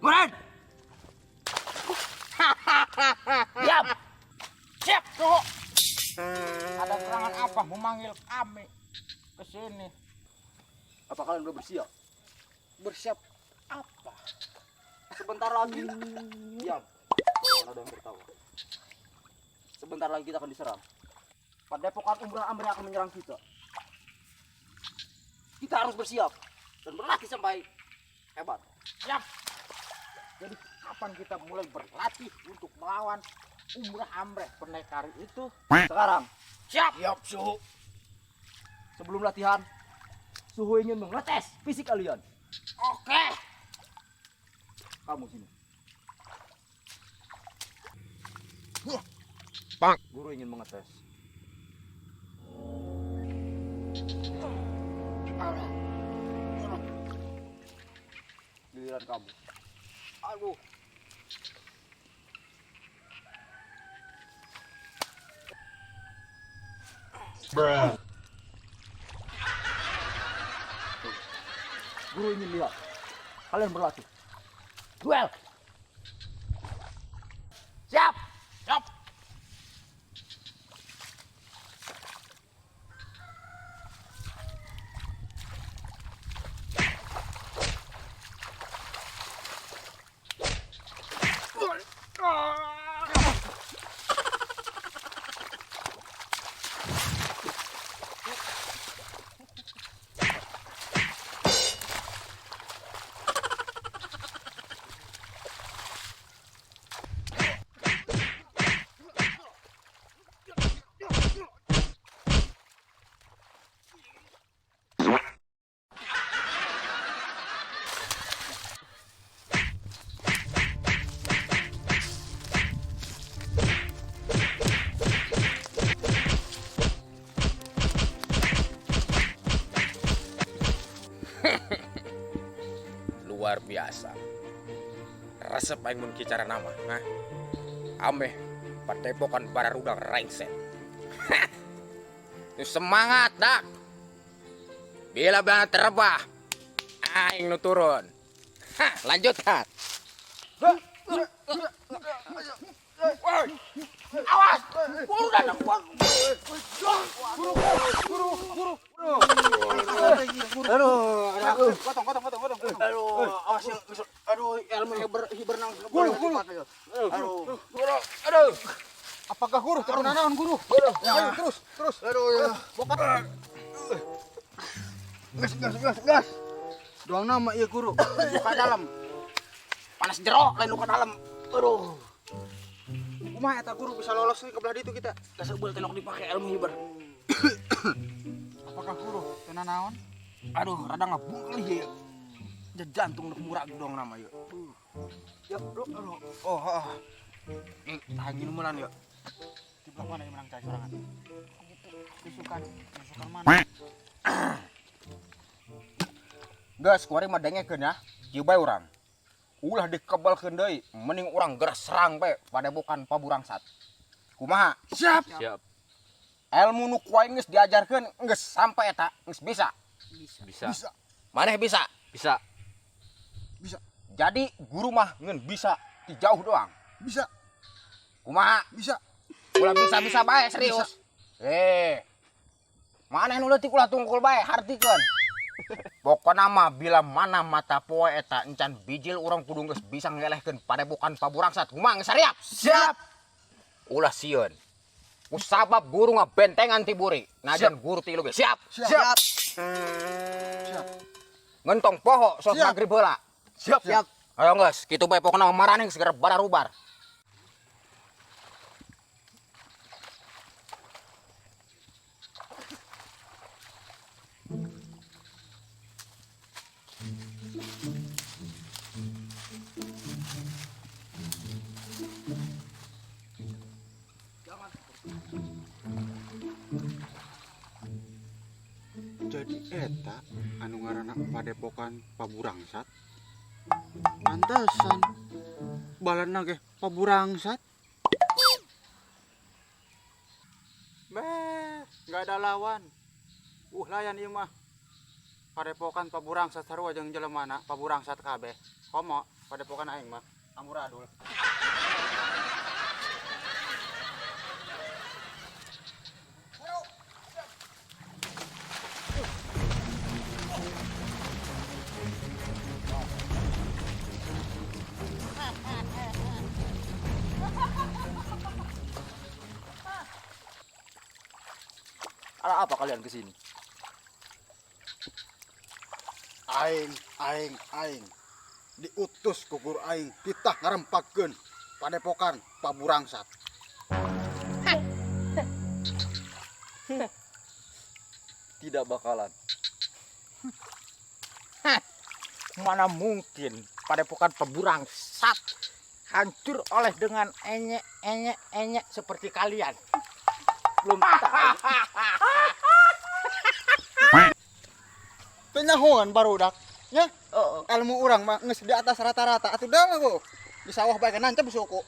Murid. Diam. Siap, Suhu. Ada serangan apa memanggil kami ke sini? Apa kalian udah bersiap? Bersiap apa? Sebentar lagi. Diam. Jangan ada yang tertawa. Sebentar lagi kita akan diserang. Padepokan Umrah Amri akan menyerang kita. Kita harus bersiap dan berlatih sampai hebat. Siap. Jadi kapan kita mulai berlatih untuk melawan Umrah Amreh pendekar itu? Sekarang. Siap. Siap, Suhu. Sebelum latihan, Suhu ingin mengetes fisik kalian. Oke. Kamu sini. Bang. Guru ingin mengetes. Giliran kamu. Aduh. Bruh. Guru ingin lihat kalian berlatih. Duel. Siap. Siap. Luar biasa. Resep aing mun kicara nama, nah. Ameh padepokan bararudang rengset. Nu semangat dak. Bila banget terebah, aing nu turun. Hah, lanjutkan. Awas, guru datang. Guru, guru, guru. Aduh, aduh. Potong, potong, potong, potong. Aduh, awas ya. Aduh, ilmu hibernang. Guru, guru. Aduh, guru, aduh. Apakah guru? Turun naon guru? Ayo terus, terus. Aduh, ya. Gas, gas, gas, gas. Doang nama iya guru. Luka dalam. Panas jerok lain luka dalam. Aduh. Kumaha eta guru bisa lolos ke belah ditu kita? Kasebel tenok dipakai ilmu hiber. Apakah guru tenan naon? Aduh, rada ngabungkal ya. Jantung nuk murag dong nama ya. Ya, aduh, aduh. Oh, oh. Tahan mulan ya. Di belah mana yang menang cai sorangan? Tusukan, tusukan mana? Geus, kuari mah dengekeun ya. Kieu bae urang. Ulah dikebalkeun deui, mending urang geura serang bae padepokan Paburangsat. Kumaha? Siap. Siap. Ilmu nu ku aing geus diajarkeun geus sampai eta, geus bisa. Bisa. Bisa. Maneh bisa? Bisa. Bisa. Jadi guru mah ngeun bisa ti jauh doang. Bisa. Kumaha? Bisa. Ulah bisa-bisa bae serius. Maneh nu leutik ulah tungkul bae hartikeun. Pokona mah bila mana mata poe eta encan bijil urang kudu geus bisa ngelehkeun padepokan Paburangsat. Kumaha geus siap? Siap. Ulah sieun. Ku sabab guru ngabentengan ti buri. Najan guru ti ge. Siap. Siap. Siap. Ngentong poho sok Siap. magrib heula. Siap. Siap. Ayo geus, kitu bae pokona mah maraneh geus segera bararubar. Jadi eta anu ngaranna padepokan Paburangsat. Pantesan balana ge Paburangsat. Beh, nggak ada lawan. Layan ieu mah. Padepokan Paburangsat sarua jeung jelemana Paburangsat kabeh. Komo padepokan aing mah amburadul. Ada apa kalian kesini? Aing, aing, aing. Diutus ku guru aing titah ngarempakkeun padepokan Paburangsat. Tidak bakalan. Mana mungkin padepokan Paburangsat hancur oleh dengan enyek-enyek-enyek seperti kalian. Belum tahu. Teu nyahoan barudak. Nya, Oh, ilmu urang mah geus di atas rata-rata atuh dah ku. Di sawah bae nancep suku.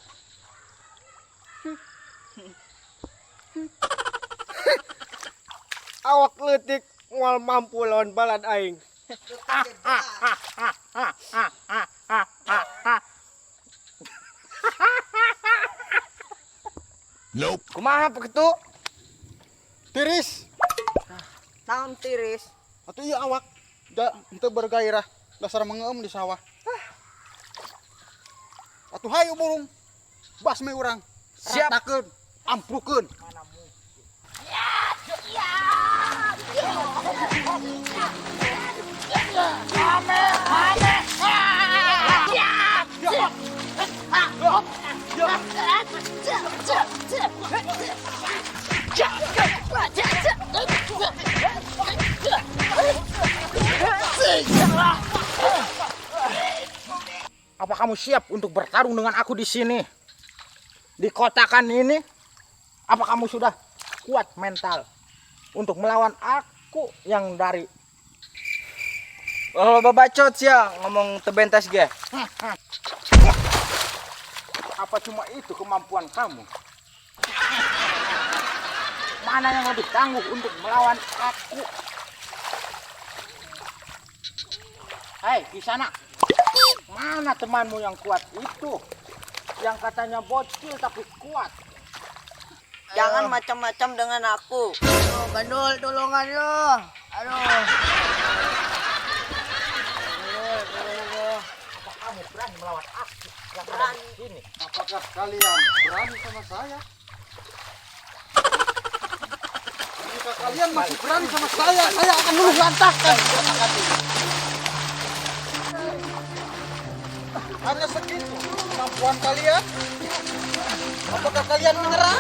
Awak leutik moal mampu lawan balad aing. Kumaha begitu? Tiris. Naon tiris? Atuh ieu awak da henteu bergairah dasar mengeum di sawah. Atuh hayu burung. Basmi urang. Siap. Ratakeun, amprukeun. Apa kamu siap untuk bertarung dengan aku di sini? Di kotakan ini? Apa kamu sudah kuat mental untuk melawan aku yang dari Oh, babacot sia ngomong tebentes ge. Apa cuma itu kemampuan kamu? Mana yang lebih tangguh untuk melawan aku? Hei, di sana. Mana temanmu yang kuat itu? Yang katanya bocil tapi kuat. Jangan macam-macam dengan aku. Aduh, gandul, tolongan yo. Aduh. Gandul, tolongan yo. Apa kamu berani melawan aku yang ada di sini? Apakah kalian berani sama saya? Jika kalian masih berani sama saya, saya akan luluh lantahkan kotakan ini. Hanya segitu kemampuan kalian? Apakah kalian menyerah?